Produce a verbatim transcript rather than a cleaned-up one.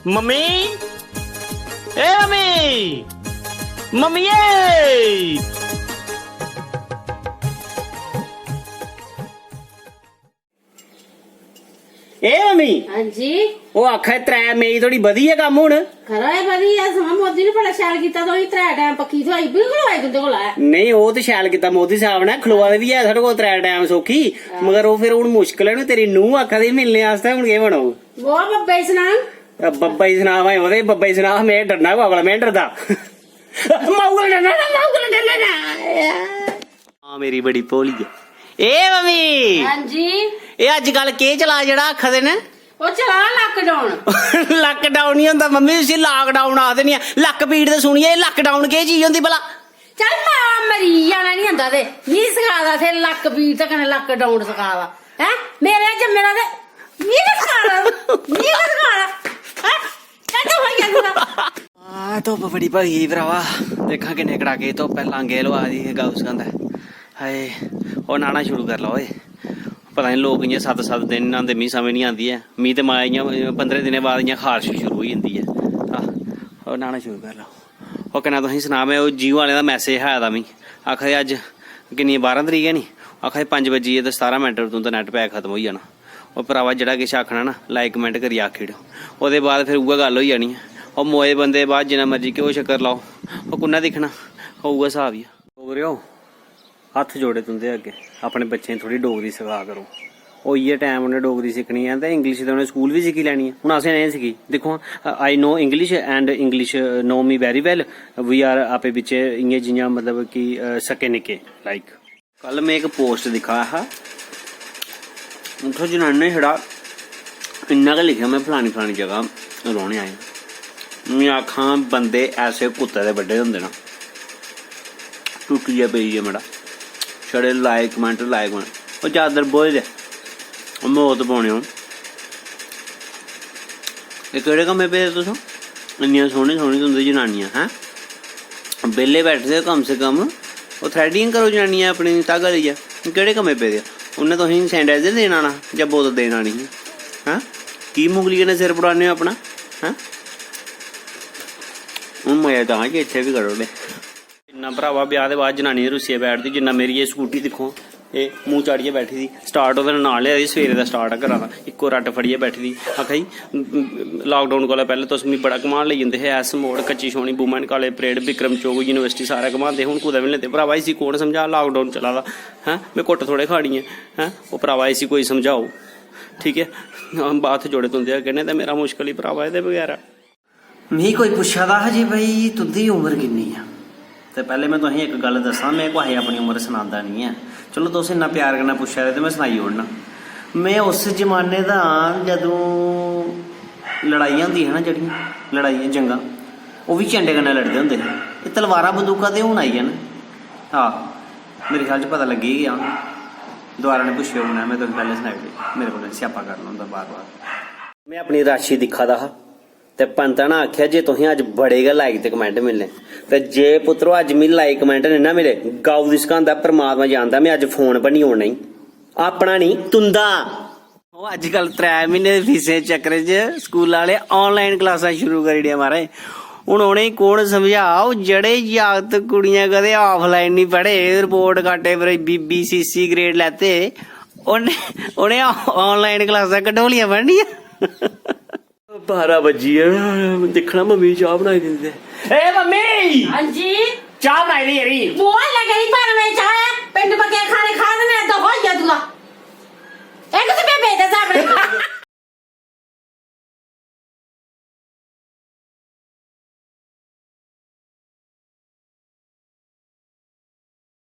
Mummy, ए mummy, मम्मिये। ए mummy, हां जी। ओह् आखै त्रै मई धोड़ी बधी गेआ कम्म हुन। खरा ऐ बधी गेआ, समा मोदी ने बड़ा शैल कीता, तुसें त्रै टैम पक्की थ्होई, बिल्कुल आई तुं'दे कोला ऐ। नेईं, ओह् ते शैल कीता मोदी साहब ने, खलोआ दे बी ऐ साढ़े कोल त्रै टैम सौखी। हां। मगर ओह् फिर हुन मुश्कल ऐ ना, तेरी नूंह् आखा दी मिलने आस्तै, हुन केह् बनग? ओह् बब्बै गी सनाङ। अ, बब्बै गी सना भाएं, ओह्दे बब्बै गी सना, में डरना कुसै कोला, में डरदा। माऊ कोला डरना ना, माऊ कोला डरना ना। मां मेरी बड़ी भोली ऐ। ए मम्मी, हां जी। ए अज्जकल केह् चला जेह्ड़ा आखा दे न? ओह् चला lockdown। Lockdown निं होंदा मम्मी, उसी lockdown आखदे निं ऐ। लक्क पीड़ ते सुनियै एह् lockdown केह् चीज होंदी भला? चल मां मरी जाना निं होंदा ते मी सखा दा इत्थै लक्क पीड़ ते कन्नै lockdown सखा दा। हैं? मेरे जम्मे दा ते मी गै सखा दा, मी गै सखा दा। हैं? चल तूं होई जा कुतै। आ, धुप्प बड़ी भखी गेई भ्रावा, दिक्खां किन्ने कड़ाके दी धुप्प ऐ, लांगे लोआ दी गै गौ सकंद ऐ। हाय, ओह् न्हाना शुरू करी लैओ ए। पता निं लोक इ'यां सत्त सत्त दिन न्हांदे, मी समझ निं आंदी ऐ। मी ते मां इ'यां पंदरें दिनें बाद इ'यां खारश शुरू होई जंदी ऐ। आह, ओह् न्हाना शुरू करी लैओ। ओह् कन्नै तुसें सनाऽ, में ओह् Jio आह्लें दा message हा आए दा मी, आखा दे अज्ज किन्नी बारां तरीक ऐ नी, आखा दे पंज बज्जी गे ते सतारां मिंट पर तुं'दा net pack खत्म होई जाना। ओह् भ्रावा, जेह्ड़ा किश आखना ना, like comment करियै आखी ओड़ेओ। ओह्दे बाद फिर उ'ऐ गल्ल होई जानी ऐ। ओह् मोए बंदे बाद जिन्ना मर्जी घ्यो शक्कर लाओ, ओह् कु'न्नै दिक्खना? ओह् उ'ऐ स्हाब ई ऐ। डोगरेओ, हत्थ जोड़े तुं'दे अग्गें, अपने बच्चें गी थोह्ड़ी डोगरी सखा करो। ओह् इ'यै टैम उ'नें डोगरी सिक्खनी ऐ ते English ते उ'नें स्कूल बी सिक्खी लैनी ऐ। हून असें नेईं सिक्खी। दिक्खो हां, I know English and English know me very well। We are आपे बिच्चे इ'यां जि'यां मतलब कि, अ, सक्के निक्के, like। कल में इक post दिक्खा दा हा, उत्थै जनानी ने छड़ा इन्ना गै लिखेआ, "में फलानी फलानी जगह रौह्ने आई आं।" में आखां, बंदे ऐसे कुत्ते दे बड्डे होंदे न। टुट्टियै पेई गे मड़ा, छड़े like comment, like comment। ओह् चादर बोहे दे, ओह् मौत पौने ओह्। एह् केह्ड़े कम्मै पेदे तुस? इन्नियां सोह्नियां सोह्नियां तुं'दी जनानियां, हैं? बेह्ले बैठे दे, कम से कम ओह् threading करो जनानियां अपनी धागा लेइयै। केह्ड़े कम्मै पेदे? उ'न्नै तुसेंगी sanitizer देन आना जां बोतल देन आनी ही? हैं? की मुंगली कन्नै सिर पटाने हो अपना? हैं? हून मजा तां जे इत्थै बी करो ले। इन्ना भ्रावा, ब्याह दे बाद जनानी रुस्सियै बैठदी, जिन्ना मेरी एह् स्कूटी दिक्खो, एह् मूंह चाढ़ियै बैठी दी। Start ओह्दे नाल लेआ दी, सवेरे दा start करा दा, इक्को रट्ट फड़ियै बैठी दी। आखा दी, "Lockdown कोला पैह्लें तुस मिगी बड़ा घुमान लेई जंदे हे, एस मोड़, कच्ची छौनी, Women College Parade, Bikram Chowk, university, सारै घुमांदे हे, हून कुतै बी निं लेंदे।" भ्रावा, इसी कौन समझा? Lockdown चला दा, हैं? में कुट्ट थोड़े खानी ऐ, हैं? ओह् भ्रावा, इसी कोई समझाओ, ठीक ऐ? हत्थ जोड़े तुं'दे अग्गें, नेईं ते मेरा मुश्कल ही भ्रावा एह्दे बगैर ऐ। मिगी कोई पुच्छा दा हा जे भाई तुं'दी उम्र किन्नी ऐ? ते पैह्लें में तुसेंगी इक गल्ल दस्सां, में कुसै गी अपनी उम्र सनांदा निं ऐ। चलो, तुस इन्ना प्यार कन्नै पुच्छा दे ते में सनाई ओड़ना। में उस जमाने दा आं जदूं लड़ाइयां होंदियां हियां ना, जेह्ड़ियां लड़ाइयां, जंगां, ओह् बी चंडे कन्नै लड़दे होंदे हे। एह् तलवारां बंदूकां ते हून आई जान। आह, मेरे ख्याल च पता लग्गी गै गेआ होना। दोबारा निं पुच्छेओ, में, में तुसेंगी पैह्लें सनाई ओड़ी, मेरे कोला स्यापा करना होंदा बार बार। में अपनी राशि दिक्खा दा हा ते पंत ने आखेआ जे तुसें अज्ज बड़े गै like ते comment मिलने। ते जे पुत्तरो अज्ज मिगी like comment नेईं ना मिले, गौ दी स्कंद ऐ, परमात्मा जानदा, में अज्ज फोन भन्नी ओड़ना ई। अपना नेईं, तुं'दा। ओह् अज्जकल त्रै म्हीने दी फीसें दे चक्करै च स्कूल आह्ले online क्लासां शुरू करी ओड़ियां, महाराज। हून उ'नेंगी कौन समझा? ओह् जेह्ड़े जागत कुड़ियां कदें offline निं पढ़े, report card पर B B C C grade लैते, उ'नें, उ'नें online क्लासां घटोलियां पढ़नियां। बारां बज्जी गे न, दिक्खना मम्मी चाह् बनाई दिंदे। ए मम्मी! हां जी? चाह् बनाई दी यरी। मोआ लगे ही पर में चाह्